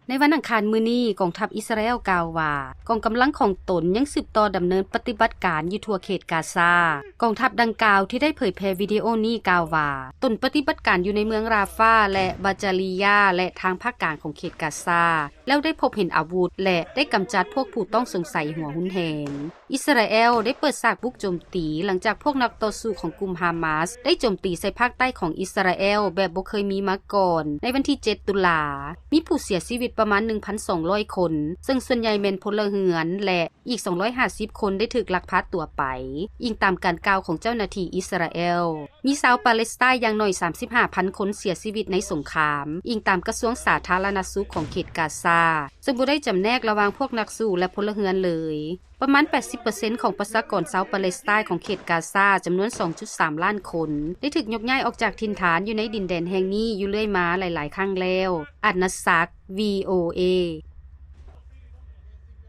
ໃນວັນອັງຄານມື້ນີ້, ກອງທັບອິດສະຣາແອລກ່າວວ່າ ກອງກຳລັງຂອງຕົນຍັງສືບຕໍ່ດຳເນີນປະຕິບັດການຢູ່ທົ່ວເຂດກາຊາ. ກອງທັບດັ່ງກ່າວທີ່ໄດ້ເຜີຍແຜ່ວິດີໂອນີ້ກ່າວວ່າ ຕົນປະຕິບັດການຢູ່ໃນເມືອງຣາຟາ ແລະ ບາຈາລີຢາ ແລະ ທາງພາກກາງຂອງເຂດກາຊາ ແລ້ວໄດ້ພົບເຫັນອາວຸດ ແລະ ໄດ້ກຳຈັດພວກຜູ້ຕ້ອງສົງໄສຫົວຮຸນແຮງ. ອິດສະຣາແອລໄດ້ເປີດສາກບຸກໂຈມຕີ ຫຼັງຈາກພວກນັກຕໍ່ສູ້ຂອງກຸ່ມຮາມາສ ໄດ້ໂຈມຕີໃສ່ພາກໃຕ້ຂອງອິດສະຣາແອລແບບບໍ່ເຄີຍມີມາກ່ອນ ໃນວັນທີເຈັດຕຸລາ. ມີຜູ້ເສຍຊີວິດປະມານໜຶ່ງພັນສອງຮ້ອຍຄົນ, ເຊິ່ງສ່ວນໃຫຍ່ແມ່ນພົນລະເຮືອນ ແລະ ອີກສອງຮ້ອຍຫ້າສິບຄົນໄດ້ຖືກລັກພາຕົວໄປ, ອີງຕາມການກ່າວຂອງເຈົ້າໜ້າທີ່ອິດສະຣາແອລ. ມີຊາວປາເລັສໄຕນຢ່າງໜ້ອຍສາມສິບຫ້າພັນຄົນເສຍຊີວິດໃນສົງຄາມ, ອີງຕາມກະຊວງສາທາລະນະສຸກຂອງເຂດກາຊາ, ເຊິ່ງບໍ່ໄດ້ຈຳແນກລະຫວ່າງພວກນັກສູ້ ແລະ ພົນລະເຮືອນເລີຍ. ປະມານແປດສິບເປີເຊັນຂອງປະຊາກອນຊາວປາເລັສໄຕນຂອງເຂດກາຊາຈຳນວນສອງຈຸດສາມລ້ານຄົນ ໄດ້ຖືກຍົກຍ້າຍອອກຈາກຖິ່ນຖານຢູ່ໃນດິນແດນແຫ່ງນີ້ຢູ່ເລື້ອຍມາຫຼາຍໆຄັ້ງແລ້ວ. ອານນາຊັກ ວີໂອເອ